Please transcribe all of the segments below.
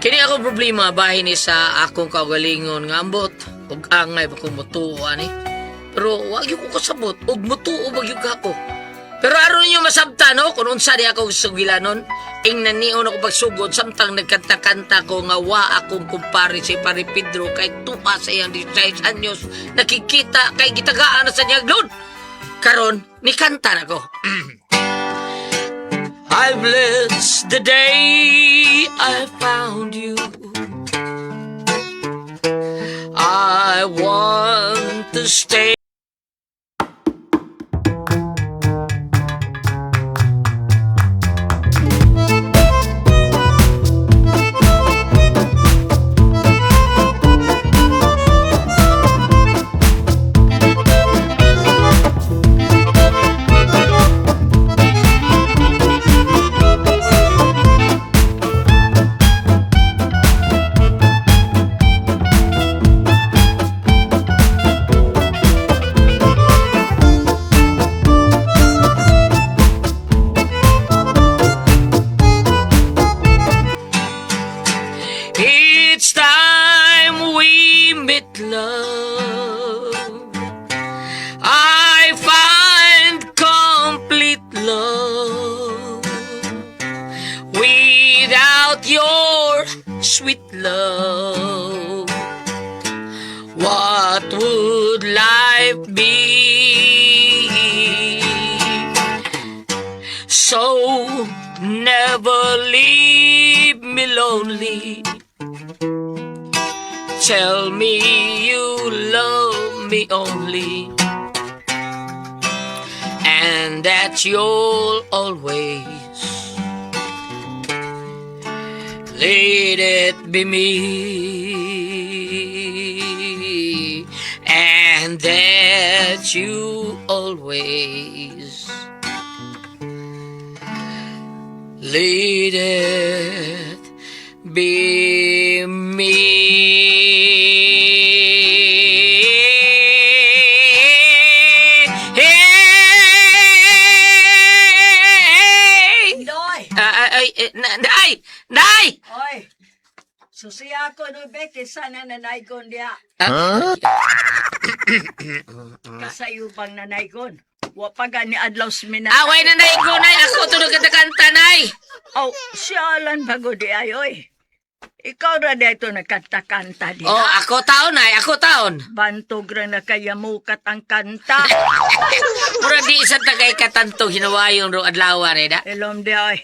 Kini akong problema bahin ni sa akong kaugalingon nga ambot ug angay pa kong mutuo ani. Pero wa gyud ko kasabot ug mutuo ba gyud ka ako. Pero aron ninyo masabtan no kung unsa di ako sugilanon, ingnan niyon ako pagsugod samtang nagkanta-kanta ko nga wa akong kumpare si Pare Pedro kay tupa sa iyang 16 anyos nakikita kay gitagaan na sa niyang lod. Karon ni kanta na ko. I bless the day I found you. I want to stay. It's time we met love. I find complete love. Without your sweet love, what would life be? So never leave me lonely. Tell me you love me only, and that you'll always let it be me, and that you always let it be me. Hey! Indoy! Ah, ay, ay, nay! Nay! Oy! Susiya ko no be kaysa na nanaygon diha. Ah, Kasayo bang nanaygon? Wa pa gani adlaw sa minatay. Away na nay ko, nay! Ako tulog ka kanta, nay! Aw, siya bago di ay oy. Ikaw ra dito nagkanta-kanta diha. Oh, ako taon, nay! Ako taon! Bantog ra na kayamukat ang kanta. Mura di isang tagay katanto hinawayon ro adlaw ni da. Ilom di oy.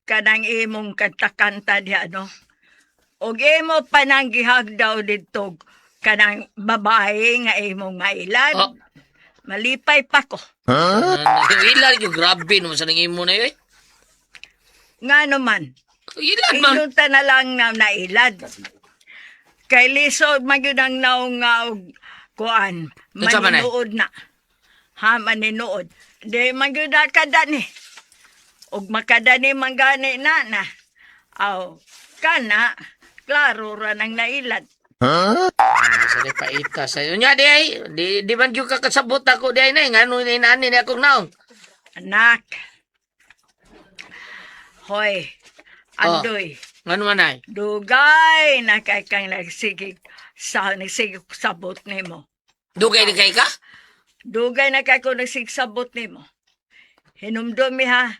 Kanang imong kanta-kanta diha no. Og imo pa nang gihagdaw didto kanang babae nga imong mailad. Oh. Malipay pa ko. Ilan yung grabe naman sa nang imo na yun. Eh. Nga naman, Ilan man. inunta na lang na nailad. Kay lisod man gyud ang naong nga og kuan, Unsa man ay? maninuod na. Ha, maninuod. Di man gyud na kadani. Og makadani man gani na na. Aw, kana, klaro ra nang nailad. Sa di paita sa inyo. Nya di ay, di man gyud ka kasabot ako di ay nay ngano ni nani ni akong naong. Anak. Hoy, andoy. Ngano man ay? Dugay na kay kang nagsigig sa nagsigig sabot nimo. Dugay ni kay ka? Dugay na kay ko nagsigsabot nimo. Hinumdumi ha.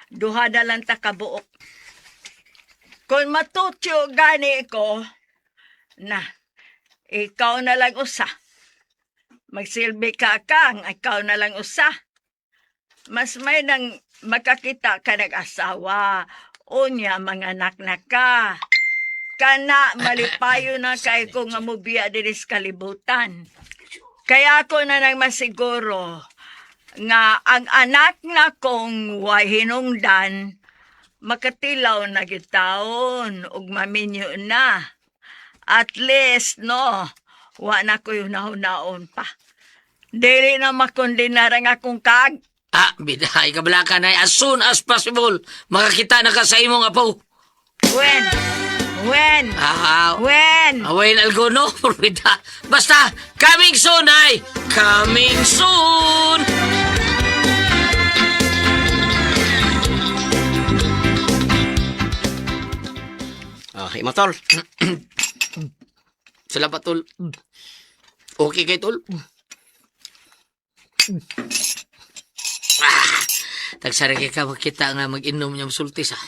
Duha na lang ta kabuok. Kung matutyo gani ko, na, ikaw na lang usa. Magsilbi ka kang, ikaw na lang usa. Mas may nang makakita ka nag-asawa. Unya, mga anak na ka. Kana, malipayo na kay ko nga mubiya dinis kalibutan. Kaya ako na nang masiguro nga ang anak na kong way hinungdan, makatilaw na gitaon ug maminyo na. At least, no, wa na ko yung nahunaon pa. Dili na makondenar ang akong kag. Ah, bidahay ka bala ka nay as soon as possible makakita na ka sa imong apo. When? When? Ah, When? Away na algo no, bida. Basta coming soon ay, coming soon. Oh, imo tol. Salamat, tol. Okay kay tol. Ah, tagsara kay ka makita nga mag-inom niyang sultis ah.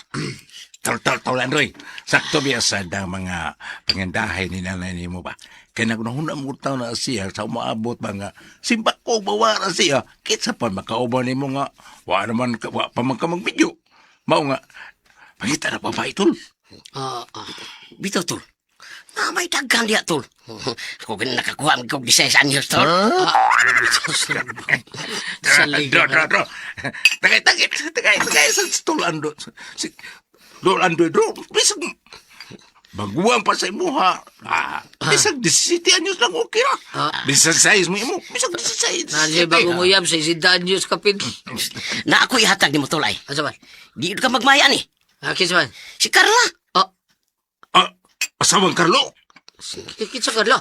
Tol, tol, tol, Androy. Sakto biya sa ang mga pangandahay ni nanay ni mo ba? Kaya nagunahuna mo taon na siya sa umaabot mga simbak ko bawa na siya. Kitsa pa makauban ni mo nga wa naman ka, wa pa man ka magbidyo. Mao nga, pangita na pa ba tol? Ah, ah. Bitaw tol. Na may daghan diya tol. Ako gani nakakuha ang kog 16 anyos tol. Ah, sa Dro, dro, dro. Tagay, tagay, tagay, tagay sa tol Androy. Si, tol Androy, dro, bisag baguan pa sa imuha. Ah, bisag 17 anyos lang okay ra. Ah. 16 mo imo, bisag 16. Nandiyo bago mo yab sa isidaan Diyos kapin. Na ako ihatag nimo tol ay. Asa man? Di ka magmaya ni. Ah, kinsa man? Si Carla. Ah, Ah, asawang Carlo. kinsa Carlo?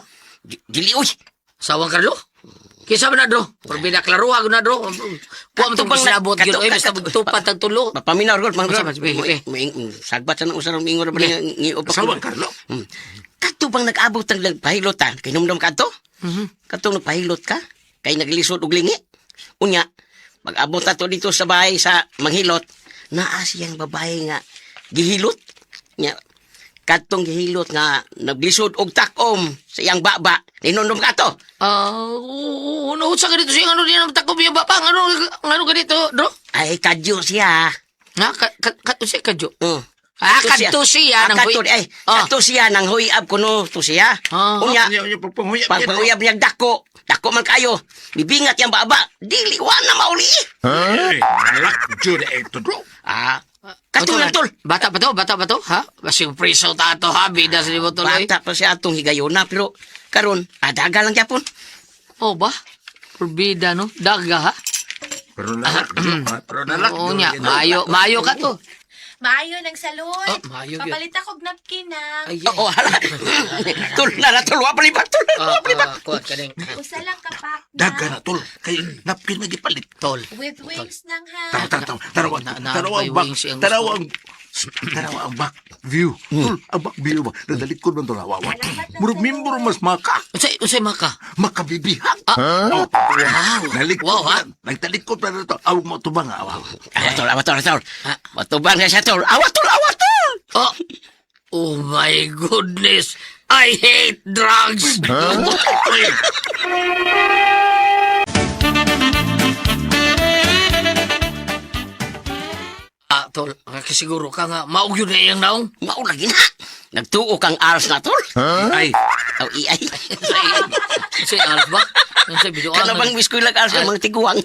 Dili oy. Sawang Carlo? Kinsa man na dro? Pero binaklaruha ko na dro. Wa man tong sinabot gyud oy basta magtupat ang tulo. Papaminaw gud man. Unsa man, sige, sige. Sagbat sa nang usarong ingon ba nga ngiupak. Asawang Carlo. Kadto bang nag-abot ang nagpahilot ta? Kay numdum kadto? Kadtong nagpahilot ka? Kay naglisod og lingi? Unya, pag-abot ato dito sa bahay sa manghilot, naa siyang babae nga gihilot. Nya, kadtong gihilot nga naglisod og takom sa iyang baba. Ninumdum ka to? Ah, oo, no, sa ganito siya ano diyan ang takob yung baba ano ano ganito dro? Ay, kadyo siya. Ha, ka ka ka usa kadyo. Ah, Kadto kadto siya Ah, nang kadto, ay, Ah. kadto siya nang huyab kuno to siya. Ah. Unya, Unya, unya, pagpanghuyab. pagpanguyab niya dako, dako man kayo. Bibingat yang baba, dili wa na mauli. Eh, nalak jud ito bro. Ah, katong lang tol. Bata pa to, bata pa to, ha? Basig preso ta to, ha? Bida sa libo tol. Bata pa siya atong higayona pero karon adaga lang gyapon. Oh ba? Bida no? Daga ha? Pero nalak jud, ha? Pero nalak Oo jud. nya, maayo, maayo ka to. Maayo ng salon. Oh, maayo gyud. Papalit ako og napkin na. Ay, Oo, hala. Tol, na na tol, wa pa libat tol. Ah, Wa pa libat. ah, kuha ka rin. Usa lang kapak Daga na. na tol, kay napkin na gipalit. Tol. With wings nang ha. Tara, tara, tara, tarawa, Na- tarawa ang may back, wings ang tarawa ang, tarawa ang back view. Tol, ang back view ba? Nadalikod man tol, awa, awa. Salamat ng Murag salon. membro mas maka, Unsay unsay maka? makabibihag. Ah. Oh, Wow. Nalikod Wow, ha? pa, nagtalikod pa na to. Awag mo tubang, awa. Awa tol, awa tol, tol. Ah. Matubang na siya tol. Awa tol, awa tol. Oh. Oh my goodness. I hate drugs. Ah, tol, kasiguro ka nga maugyo na iyang naong. Mao lagi na. Nagtuo kang aras na tol. Ay, Aw iay. Unsay alas ba? Unsay biduan? Kana bang wiskoy lang aras ng mga tiguang.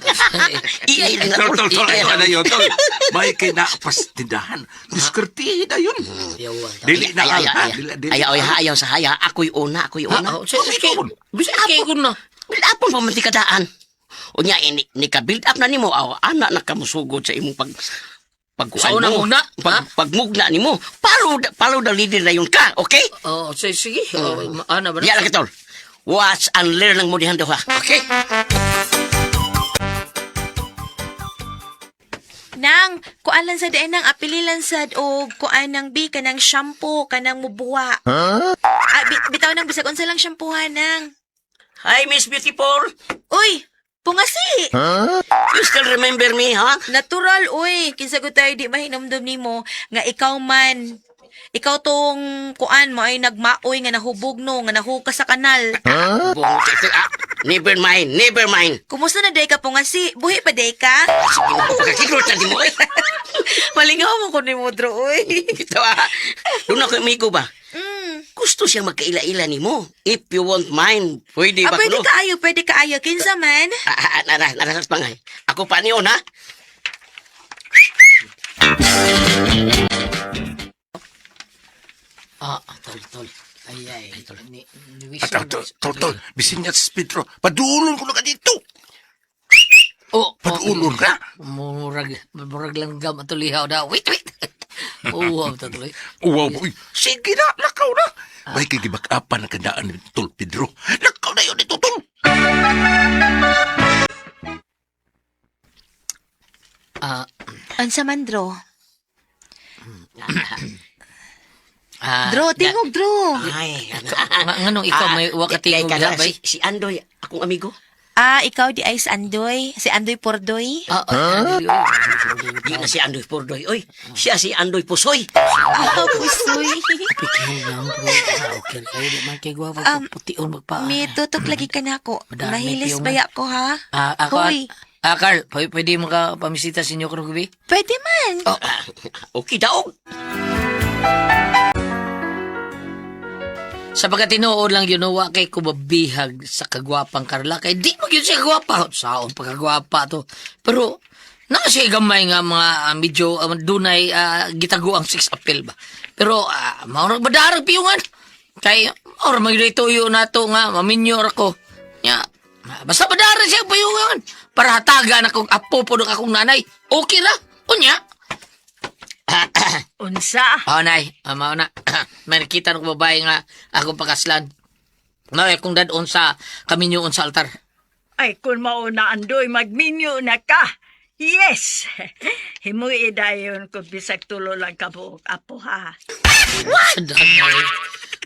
Iay lang na tol, tol, tol, Iay ito lang. na yun, tol. May kinapas tindahan. Diskartihin na yun. Yawan. Dili na Ay, al, ay, ha? ay, Dili, dili. ay, ay, ayaw sa haya. Ako'y una, ako'y Ha? una. Oh, unsay kay bisag kay ko na. Bilapon pa man ti kadaan. Unya ini ni ka build up na nimo aw ana na kamusugod sa imong pag pagkuan Sa una mo. mugna, Pag, ha? pagmugna nimo. Palo palo the leader na yun ka, okay? Oh, sige, sige. Oh, ana ba na? Diya lang kitol. Watch and learn lang mo dihan duha. Okay. Nang, kuan lang sa daan nang apililan sad og kuan nang bi kanang shampoo kanang mubuwa. Huh? Ah, bitaw nang bisag unsa lang shampoohan nang. Hi Miss Beautiful. Uy, pungasi. You still remember me, ha? Natural uy, kinsa gud tayo di mahinumdum nimo nga ikaw man. Ikaw tong kuan mo ay nagmaoy nga nahubog no, nga nahukas sa kanal. Bungo ito, ah. Never mind, never mind. Kumusta na day ka pungasi? Buhi pa day ka? Sige, pagkakilot na di mo. eh. Malingaw mo ko ni Mudro, uy. Ito ah. Doon ako amigo ba? Mm. Gusto siyang magkaila-ila nimo. If you want mine, pwede Ah, ba pwede kuno? kaayo, pwede kaayo. Kinsa man? Ah, ah, ah, nara, nara sa pangay. Ako pa niyon, ha? Ah, tol, tol. Ay, ay, tol. Ni, ni At, ah, tol, tol, tol, bisin niya sa Pedro. Padulon ko na ka dito. Oh, Padulon ka. Murag, murag lang gam ato lihaw na. Wait, wait. Oo, oh, tuloy. Wow, uy. Sige na, lakaw na. May kagibak-apan ang kandaan ni Tol Pedro. Lakaw na yun ito, Tol. Ah, Unsa man, Dro? Ah, Dro, tingog, Dro. Ay, Nganong ikaw may wa ka Kay tingog ka na, gabay? si Andoy, akong amigo. Ah, ikaw di ay si Andoy. Si Andoy Pordoy. Ah, ah, Di na si Andoy Pordoy. Oy, siya si Andoy Pusoy. Ah, pusoy. Pikil lang, bro. Ah, okay. Kayo di man kay guwapo. Pution magpa. Mi, tutok lagi ka na ako. Madami Mahilis piyong- baya ko, ha? Ah, ako, Hoy. ah, Carl, pwede mo ka pamisita sa inyo karong gabi? Pwede man. Oh, Okay daog. Sa pagkatinuod lang yun, wa kay kumabihag sa kagwapang Carla. Kay di mo yun siya gwapa. Saon pagkagwapa to. Pero, na siya gamay nga mga medyo dunay gitago ang sex appeal ba. Pero, maurag badarag piyungan. Kay, or magituyo na to nga, maminyo ra ko. Nya, basta badarag siya piyungan. Para hatagan akong apo po akong nanay. Okay ra. Unya. Unsa? Oh, nay. Ah, mao na. May nakita ng babae nga akong pakaslan. Mao eh, kung dadon sa kaminyoon sa altar. Ay, kung mauna Andoy, magminyo na ka. Yes! Himuy dayon kung bisag tulo lang ka buok apo ha. Sa danay.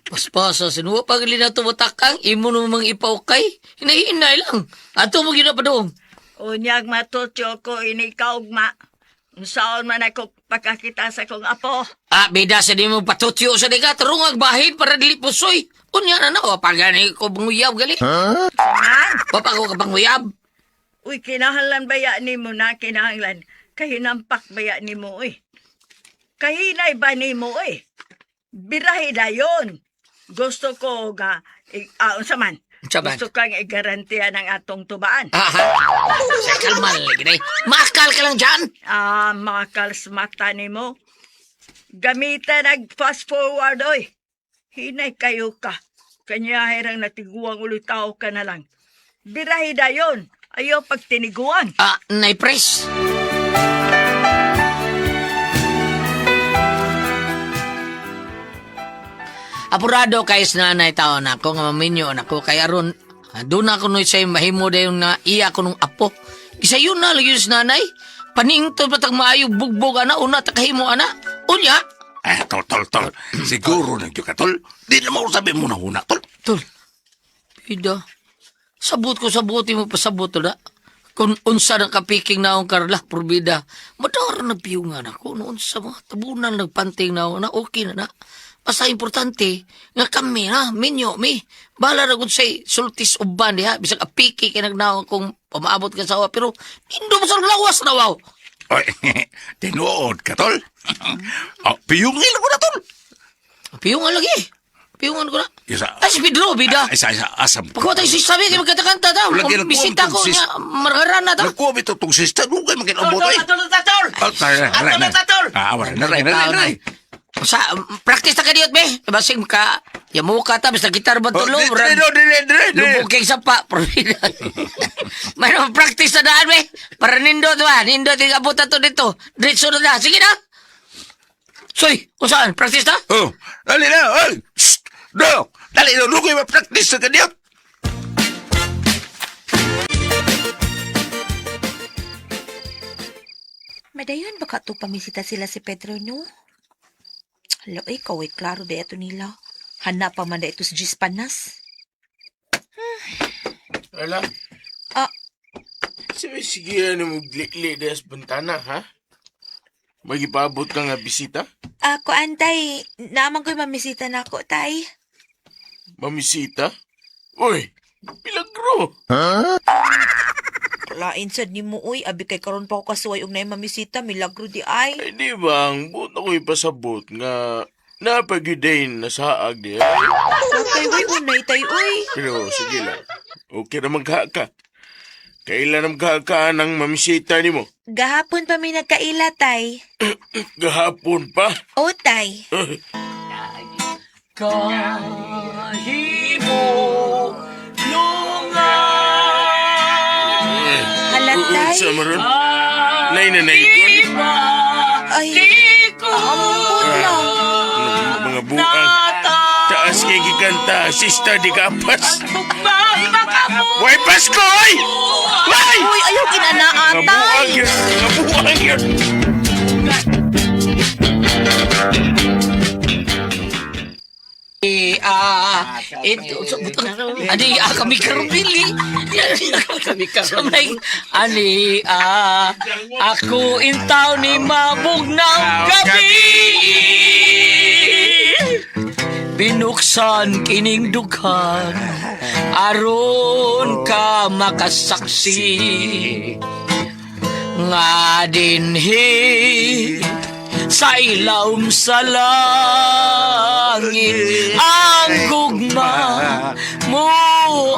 Paspasa, sinuwa pa gali na tumutakang, imo namang ipaukay. Hinahinay lang. Ato mo gina pa doon. Unyag matutyo ko ini kaugma. Unsaon man ako pagkakita sa kong apo. Ah, bida sa di mo patutyo sa di ka, tarungag bahin para dili pusoy. Unya na na, o pagani ko banguyab gali. Man! Papa ko ka banguyab. Uy, kinahanglan baya nimo na, kinahanglan. Kahinampak baya nimo, uy. Kahinay ba nimo, uy? Birahi dayon. Gusto ko ga, unsa man? Unsa man? Gusto kang igarantiya ng atong tubaan. Ah, ha? Sa kalman lagi na. Makal ka lang dyan. Ah, mga kalsmata nimo. Gamitan nag fast forward, oy. Hinay kayo ka. Kanya hirang natiguang ulitaw ka na lang. Birahi dayon. Ayaw pagtiniguan. Ah, nay press. Apurado kay sa nanay tao na ako nga maminyo na ako kay aron doon ako noy say mahimo dayon nga iya ko nung apo. Isa yun na lagi sa nanay. Panington patag maayo bugbog ana una takahimo ana. Unya. Ah, tol, tol, tol. Siguro na ka, tol. Di na mo sabi mo na una, tol. Tol. Ida. Sabot ko sabuti mo pasabot na. Kung unsa ng kapiking na akong Carla, purbida. Madara na piyungan ako. Noon sa mga tabunan nagpanting na ako na okay na na. Basta importante, nga kami ha, minyo, mi. Bahala na kung say, sultis uban diha. Bisag apiki kay nagnaon kung pamaabot ka sa awa. Pero, indo mo sa lawas na wow. Oy, tinuod ka, tol. Oh, piyungin ko na, tol. Piyungan lagi. Piyungan ko na. Isa, Ay, si Pedro, bida. isa, isa, asam. Pagkawat si sabi, kay magkatakanta ta. Lagi na Bisita ko kuwang niya, margarana ta. Nagkuha ito tong sista. Dugay makinabot, ay. Tol, tol, tol! Oh, tara, Ato na, tol! Ah, wala na, ray, ray, ray. Sa practice ta kadiyot be. Basig ka yamuka ta basta gitar ba Oh, tulo. dire, dire, dire, dire, dire. Lubog sa pa. Probida. May naman practice na daan be. Para nindot ba? Nindot yung abot to dito. Diretso na na. Sige na. Soy, kung saan? Practice na? Oh, dali na, oy. Shh, no, dali na, dugay ma-practice sa kadiyot. Madayon baka to pamisita sila si Pedro, no? Hala, ikaw ay klaro da ito nila. Hana pa man da ito si Gispanas. Ala. Ah. Sige, sige, ano mo glikli des bantana, ha? Magipabot ka nga bisita? Ako, antay, naman ko'y mamisita na ako, tay. Mamisita? Uy, milagro! Lain sad ni mo, uy. Abi kay karon pa ko kasuway og naay mamisita, milagro di ay. Ay, di ba, ang buot ako ipasabot nga napagidain na saag di ay. Kay uy, unay tay, uy. Pero sige lang, okay na magkaka. Kailan ang magkaka ng mamisita ni mo? Gahapon pa mi nagkaila, tay. Gahapon pa? O, tay. Hala, tay. Sa maron? Nay na naigon? Ay, ampun lang. Mga buang. Taas kay giganta, sista di kapas. Way Pasko, oy! Way! Uy, ayaw kinanaan, Mga tay. buang yun! Mga buang yun! ah, ito, so, ani ah, kami karubili. Kami karon. Samay, ani ah, ako intaw ni mabugnaw gabi. Binuksan kining dughan, aron ka makasaksi nga dinhi sa ilawom sa langit ang gugma mo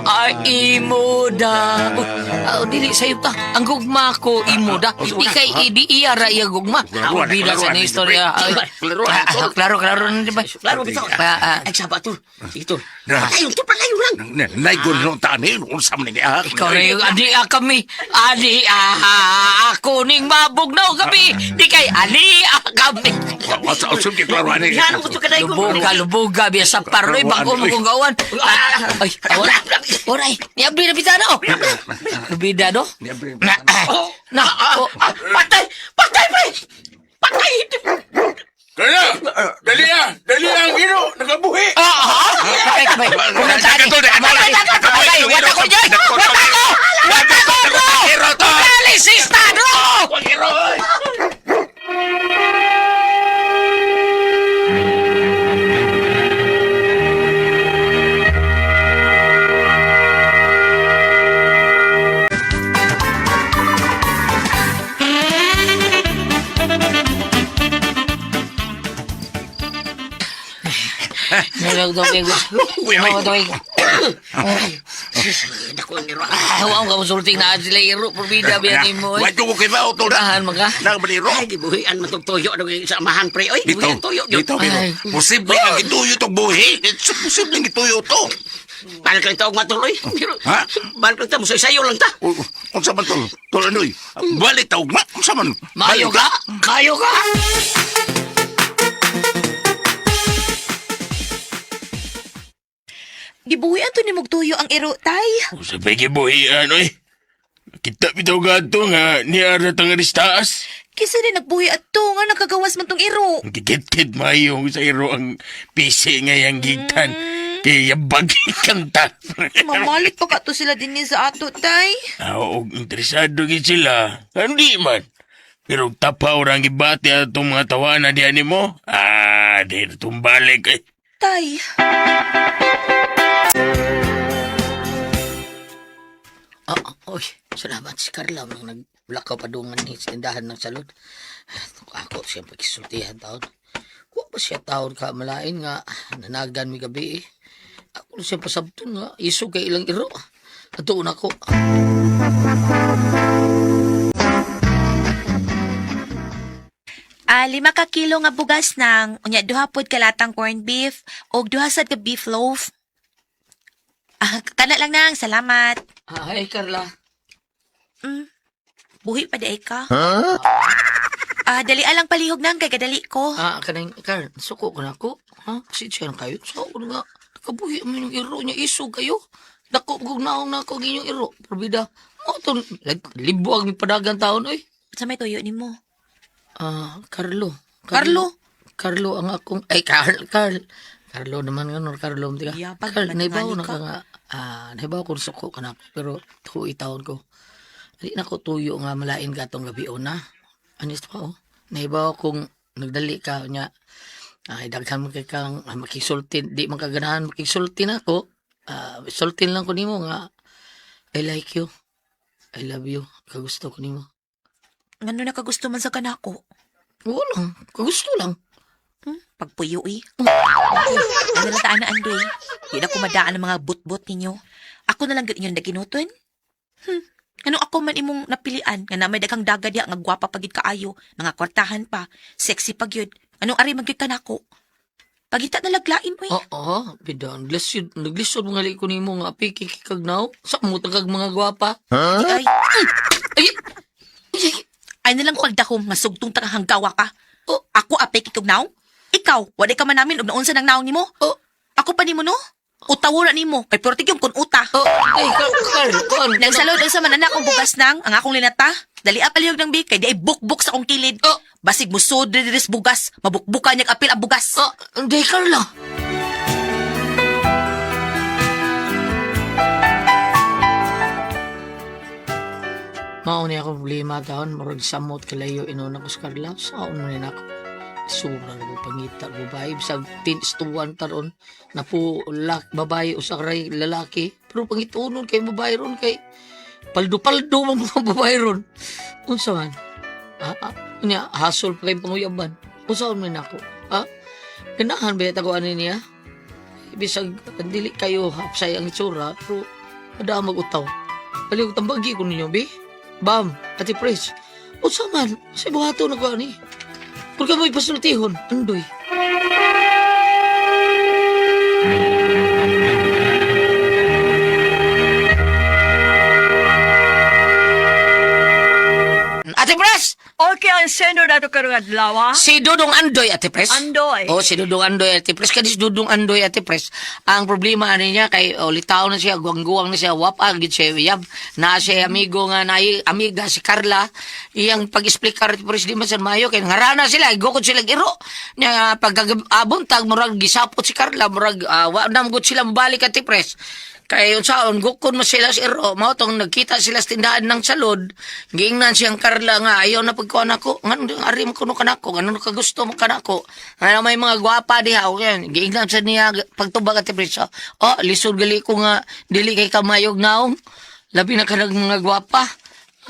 ay imo da. Uy, ah, dili sayo ta ang gugma ko imo da. Ikay idi iya ra iya gugma. Klaro, Bida sa klaro, ni istorya. Ay, Klaro, ah, ah, klaro klaro na di ba? Klaro bitaw. Ah, ah. Ay saba tol. Sige tol. Nah. Pagayon tol, pagayon lang. Naigon nung tanin, unsa man ni ah. Ikaw na yung ani ah, kami. Ani ah, ako ning mabugnaw gabi. Di kay ani ah, kami. Asa usum kay klaro ani. Yan mo to kaday ko. Lubuga, lubuga, biya sa paroy, bago mo kong gawan. Ah, ay, wala. Oray, niabli na pita no. Lubida no? Niabli. Na, na, oh, Ah, patay! Patay pre! Patay! Kaya, dali ah! Dali ah, ang iro! Nakabuhi! ah, ah, patay ka ba? Pumunta ni. Patay, patay, wala ko dyan! Wala ko! Wala ko, bro! Dali, sista, bro! Nagdog, Dako ang iro. Ah, wa ko konsulting na sila iro probida biya nimo. Wa ko kay bao tol. Tahan man ka. Nang baliro. Ay, gibuhian man tong tuyo dong sa amahan pre. Oy, Dito, gibuhian tuyo gyud. dito, pero Ay. posible nga gituyo tong buhi. Posible nga gituyo to. Balik lang ta og matol oy. Pero, Ha? Balik lang ta mo sayo lang ta. Unsa man tol? Tol anoy? Balik ta ugma. Unsa man? Maayo Balik ka? Kayo ka? Gibuhian to ni Mugtuyo ang iro, tay. Sa gibuhian, oy. Kita bitaw gadto nga niara tang taas. Kisa din nagbuhi at to nga nakagawas man tong iro. Ang gigitid maayo sa iro ang pisi nga yang gigtan. Kay yabag kanta. Mamalit pa ka to sila din sa ato, tay. Ah, og interesado gid sila. Hindi man. Pero og tapaw ra ang gibati atong mga tawana diyan nimo. Ah, di na tumbalik eh. Tay. Ah, oy, salamat si Carla nang naglakaw padungan ni sa tindahan ng salon. Ako siya pakisultihan taon. Wa ba siya taon ka malain nga nanagan mi gabi eh. Ako na siya pasabton nga iso kay ilang iro. Ato na ko. Ah, 5 ka kilo nga bugas nang unya duha pod ka latang corned beef og duha sad ka beef loaf. Ah, kana lang nang, salamat. Ah, hey Carla. Buhi pa di ay ka. Ah, dali alang palihog nang kay kadali ko. Ah, kanang Carl, suko ko na ako. Ha? Si siya kayo. Sa ako nga nakabuhi mo yung iro niya iso kayo. Dako kog naong na ako ang inyong iro. Probida. Mo to libo ang padagan taon oy. Sa may tuyo nimo. Ah, Carlo. Carlo? Carlo ang akong ay Carl Carl. Carlo naman nga no Carlo di ka. Yapag Carl naman naibaw ngali na ka. ka nga. Ah, naibaw ko suko ka na ako, pero tuo taon ko. Di na ko tuyo nga malain ka tong gabi na. Anis pa oh. Naibaw kung nagdali ka nya. Ay daghan man kay kang ah, makisulti di man ka ganahan makisulti na ako. Ah, sultin lang ko nimo nga I like you. I love you. Kagusto ko nimo. Ngano nakagusto man sa kanako? Oo lang. Kagusto lang. Pagpuyo eh. Ano lang taan na andoy. Di na kumadaan ang mga butbot ninyo. Ako na lang gid inyong naginuton. Anong ako man imong napilian nga na may daghang daga diha nga gwapa pagid kaayo, mga kwartahan pa, sexy pa gyud. Anong ari magyud kanako? Pagita na laglain oy. Oo, bidan. Naglisod, naglisod mga liko nimo nga apiki kag naw. Sa mo kag mga gwapa. Ay, Ay, ay, ay na lang pagdahom nga sugtong ta hanggawa ka. Oh. Ako apay kikog naong? Ikaw, wala ka man namin og naunsa nang naong nimo. Oh. Ako pa nimo no? Utawo na nimo kay perti yung kun uta. oh, ay, Carl, Carl, kuan. Nang salod unsa man anak akong bugas nang ang akong linata. Dali palihog ng bikay di ay bukbuk sa akong kilid. Oh. Basig musod diri bugas, mabukbukan niya apil ang bugas. Ah, hindi, Carla. Mao ni ako problema taon, murag samot kalayo inuna ko sa Carla. Saon man ni nako. Sura ko pangita babae bisag 10-1 taron napo lak babae usa ka lalaki pero pangitunon kay babae ron kay paldo-paldo man mga babae ron. Unsa man? Ah, ah, unya hasol pa kay panguyaban. Unsa man nako? Ha? Ganahan ba yata ko ani niya? Bisag dili kayo hapsay ang itsura pero ada mag-utaw. Baliw tambagi ko ninyo, bi. Bam, Ate Pres. Unsa man? Sa buhaton na ko ani. Kung ka mo'y pasultihon, andoy. Ate Pres! Okay, ang seno na to karong adlaw, ah. Si Dudong Andoy, Ate Pres. Andoy. Oh, si Dudong Andoy, Ate Pres. Kani si Dudong Andoy, Ate Pres. Ang problema ani niya kay oh, litaw na siya, guwang-guwang na siya, wapa gid siya yab. Na siya amigo nga naay amiga si Carla. Iyang pag-explicar Ate Pres di man sad maayo kay ngarana sila, gukod sila iro. Nya pagkabuntag murag gisapot si Carla, murag wa na gud sila mobalik, Ate Pres. Kay unsaon gukod mo sila sa iro, mao tong nagkita sila sa tindahan ng salod, giingnan siyang Carla nga ayaw na pagkuan ako, ngano ari mo kuno kanako, ngano ka gusto mo kanako. Ngano may mga gwapa diha, okay. Giingnan sa niya pagtubag at presa. Oh, lisod gali ko nga dili kay kamayog naong. Labi na kanag mga gwapa.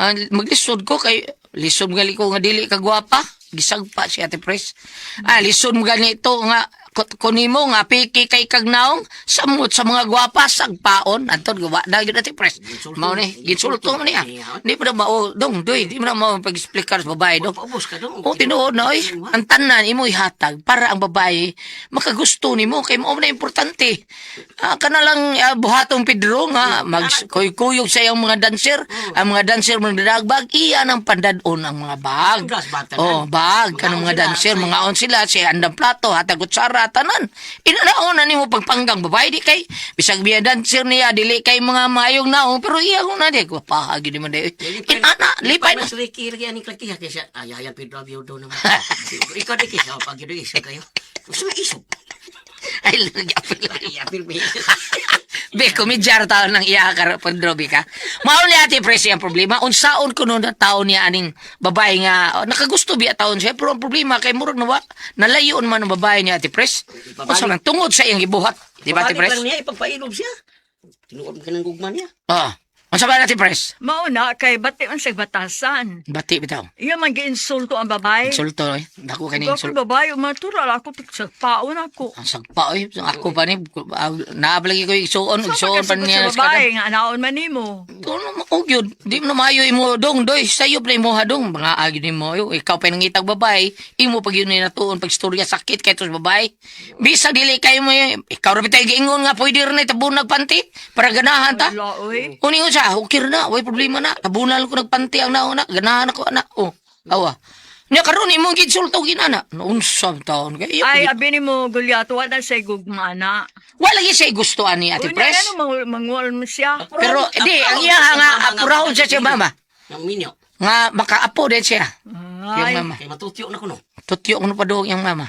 Ah, maglisod ko kay lisod gali ko nga dili ka gwapa. Gisagpa si Ate Pres. Ah, lisod mo ganito nga kunimo nga piki kay kag naong samot sa mga gwapa sagpaon anton gawa na gyud Ate Pres. Mao ni ginsulto man niya. Di pa na mao dong doy, di mo na mao pag-explicar sa babae dong. Paubos ka dong. O tinuod na oy, ang tanan imo ihatag para ang babae makagusto nimo kay mao na importante. Ah, kana lang buhatong Pedro nga magkuy-kuyog sa iyang mga dancer, ang mga dancer magdadagbag iya nang pandadon ang mga bag. Gas ba tanan? Oh, bag kanang mga Mangaon sila, dancer, mangaon sila si andang plato, hatag kutsara tanan. Inanaon na nimo pagpanggang babae di kay bisag biya dancer niya dili kay mga maayong naong pero iya ko na di ko pahagi di man di. Inana lipay na. Mas Ricky lagi aning klakiha kay siya. Ay ay Pedro Abiodo naman. Ikaw di kay siya pag yun isog kayo. Gusto mo isog. Ay, lagi apil. Ay apil mi. Be, kumidyar tao ng iya ka, Pedro, be ka. Mao ni Ate Presi ang problema. Unsaon ko noon na tao niya aning babae nga, oh, nakagusto biya taon siya, pero ang problema kay murag nawa, nalayon man ang babae niya, Ate Pres. Unsa man tungod sa iyang gibuhat. Di ba, Ate Pabalik Pres? lang niya ipagpailob siya. Tinuod mo kanang gugma niya. Oh. Unsa ba Ate Pres? Mao na kay bati man sa batasan. Bati bitaw. Iya man giinsulto ang babae. Insulto eh. Dako kay ni Ikaw insulto. babae, matural ako sagpaon ako. Ang sagpa oy, ako pa ni naablagi ko igsuon, igsuon pa Sa niya sa babae nga anaon man nimo. Tuno mo og yun. Di mo na maayo imo dong doy. Sayop na imo hadong mga agi nimo yo. Ikaw pa nangitag babae, imo pag yun natuon pag istorya sakit kay tos babae. Bisag dili kay mo ikaw ra bitay giingon nga pwede ra na itabon nagpanti para ganahan ta. Wala oy. Uningon siya, okay ra na, way problema na. Tabunan ko nagpanti ang nauna, ganahan ako ana. Oh, awa. Nya karon imong giinsulto ginana. Unsa taon kay? Ay, abi nimo Goliath, wala say gugma na. Wala gyud siya gusto ani Ate Unya, Pres. ano mangual mo siya? Pero di ang iya nga apurahon siya siya mama. Nang minyo. Nga makaapo din siya. Ay, Yung mama. Kay matutyo na kuno. Tutyo ko na pa doon yung mama.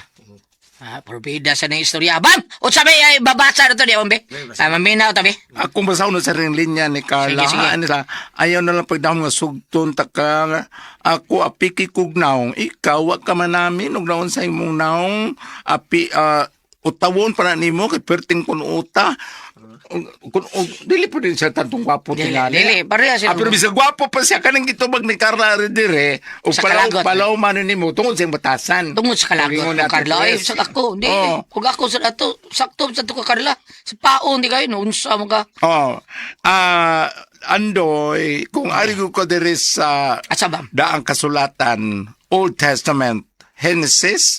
Ah, porbida sa nang istorya. Bam! O sabi, ay, babasa na to di, ombe. Ah, maminaw tabi. Akong basahon na sa ring linya ni Carla. Sige, sige. Ano sa, ayaw na lang pagdahon nga sugton ta ka nga, ako apiki kog naong. Ikaw wa ka man namin og naon sa imong naong api utawon pa na nimo kay perting kun uta. Kun dili po din siya tantong gwapo Dili, tingali. dili, pareha sila. Ah, pero bisag gwapo pa siya kaning gitubag ni Carla rin dire. O Sa palaw kalagot. palaw man nimo tungod sa iyang batasan. Tungod sa kalagot Ingon ko, natin, Carla. Ay, Pres. sa ako, di. Oo. Kung ako sa ato, sakto sa to ka, Carla. Sa paon, di kayo, no, unsa mo ka. Oh. Ah, andoy, kung ari ko diri sa Asa ba? daang kasulatan, Old Testament, Genesis,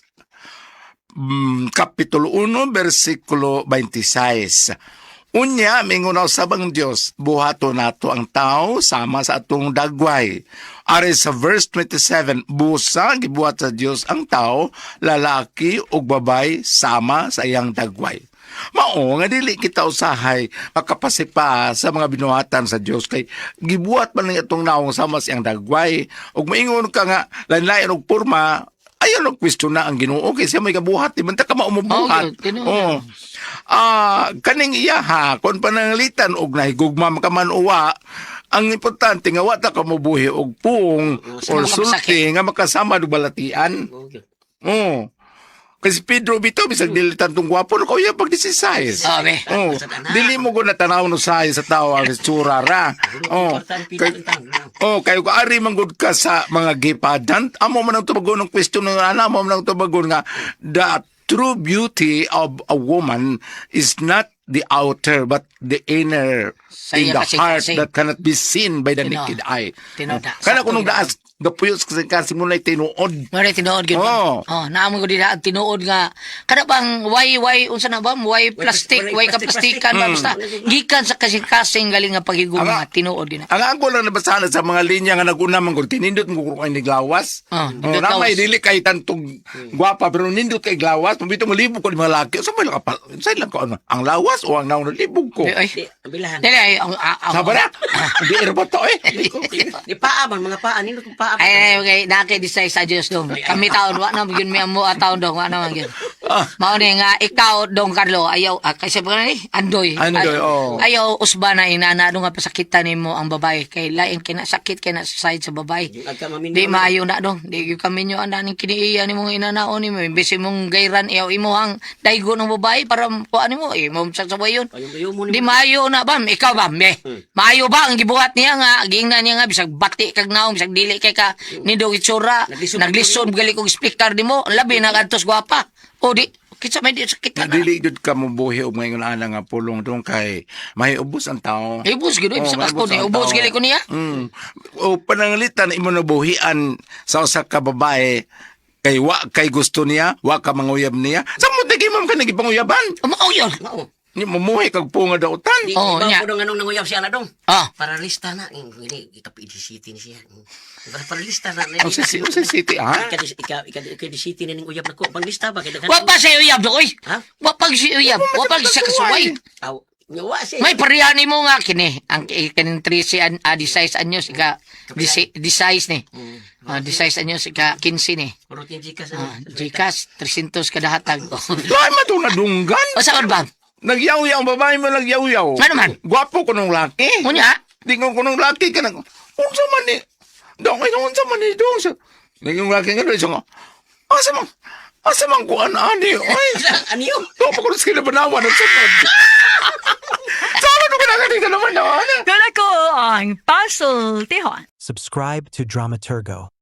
Kapitulo 1, versikulo 26. Unya, mingon usab ang Dios, buhato nato ang tao sama sa atong dagway. Ari sa verse 27, busa gibuhat sa Dios ang tao, lalaki ug babay sama sa iyang dagway. Mao nga dili kita usahay makapasipa sa mga binuhatan sa Dios kay gibuhat man ang itong naong sama sa iyang dagway. Ug maingon ka nga lain-lain og porma, ayaw og question na ang Ginoo kay siya may kabuhat di man ta ka maumubuhat. Oh, yun, tinuod. Oo. Ah, kaning iya ha, kon pananglitan og nahigugma ka man uwa, Ang importante nga wa ta ka mobuhi og puong or sulti nga makasama og balatian. Oo. Kasi Pedro bitaw bisag dili tantong gwapo no kauya pag 16. Oh, be. Oh, dili mo ko natanaw no sayo sa tao ang itsura ra. Oh. Kay, oh, kayo ko ari man gud ka sa mga gay pageant, amo man ang tubagon ng question ng ana, amo man ang tubagon nga the true beauty of a woman is not the outer but the inner Sa in iya the kasi- heart kasi- that cannot be seen by the Tinood. naked eye. Tinood na. Kana Sakto kunong gid. daas gapuyos kasi kasi mo na tinuod. Mara tinuod gyud. Oo. Oh, naamo ko dira ang tinuod nga kada bang why why unsa na ba why plastic why ka plastikan ba basta gikan sa kasing-kasing galing nga paghigugma tinuod gyud na. Ang ako lang nabasahan sa mga linya nga naguna man gud kinindot mo kung ay niglawas. Ah, Oh, nindot namay lawas. dili kay tantong gwapa pero nindot kay glawas. Mabito mo libog ko ni mga laki. Sa may lang kapal. Sa lang ko ano, ang lawas o ang naon libog ko. Ay, Di, ang bilahan. dili ay ang ang- Sabi na. Hindi airport to eh. Di paa man, mga paa. Nindot kong paa. Ay, ay, okay, nake di sa Diyos dong. Kami taon wa na gyud mi amo taon dong wa na man gyud. Mao ni nga ikaw dong Carlo ayaw kasi pa ni Andoy. Andoy, oo. Ayaw usba na inana dong nga pasakitan nimo ang babae kay lain kina sakit kay na side sa babae. Di maayo na dong. Di gyud kami nyo ananing kiniiya nimo nga inanaon nimo imbes imong gayran iyaw imo ang daygo ng babae para kuan nimo eh mo sa sawayon. Di maayo na bam, ikaw bam, be. Maayo ba ang gibuhat niya nga giingnan niya nga bisag bati kag naong bisag dili kay ka nindog itsura, naglisod gali kog speaker nimo, labi na kadtos gwapa. O di kinsa may di sakit Na na. dili jud ka mobuhi og ngayon ana nga pulong dong kay mahiubos ang tao. Ibos gid Oh, bisag ako mahiubos ni ang ubos tao. gali ko niya. O pananglitan imo nabuhian sa usa ka babae kay wa kay gusto niya, wa ka manguyab niya. Sa mo tigi ma'am ka nagipanguyaban. Mao yun. Mao. Ni mumuhi kag punga dautan. Di, Oo, oh, nya. ko dong anong nanguyab siya na dong. Ah. Paralista na. Hindi, ika-PD City ni siya. Paralista na. O sa o sa city ha? Ika, ika, City na ning uyab na ko. Panglista ba? Kaya daghan- Wa pa sa uyab oy. Ha? Wa pa si uyab, wa pa siya kasuway. Aw, wa siya. May pareha mo nga kini ang kining 13 an 16 anyos ika 16 ni. Ah, 16 anyos ika 15 ni. Routine Gcash. Ah, Gcash 300 kada hatag. Lahi man tong nadunggan. O sa ba? Nagyaw-yaw ang babae mo nagyaw-yaw. Ano man? Gwapo ko nung laki. Unya, Di ko kunong laki ka nang unsa man ni dong ay unsa man ni dong sa yung laki nga dong nga asa man kuan ani ay Ano yun? to pa ko sa kinabanawan ang sunod. Sana ko na naman na ana. Doon ako ang Puzzle Tihon. Subscribe to Dramaturgo.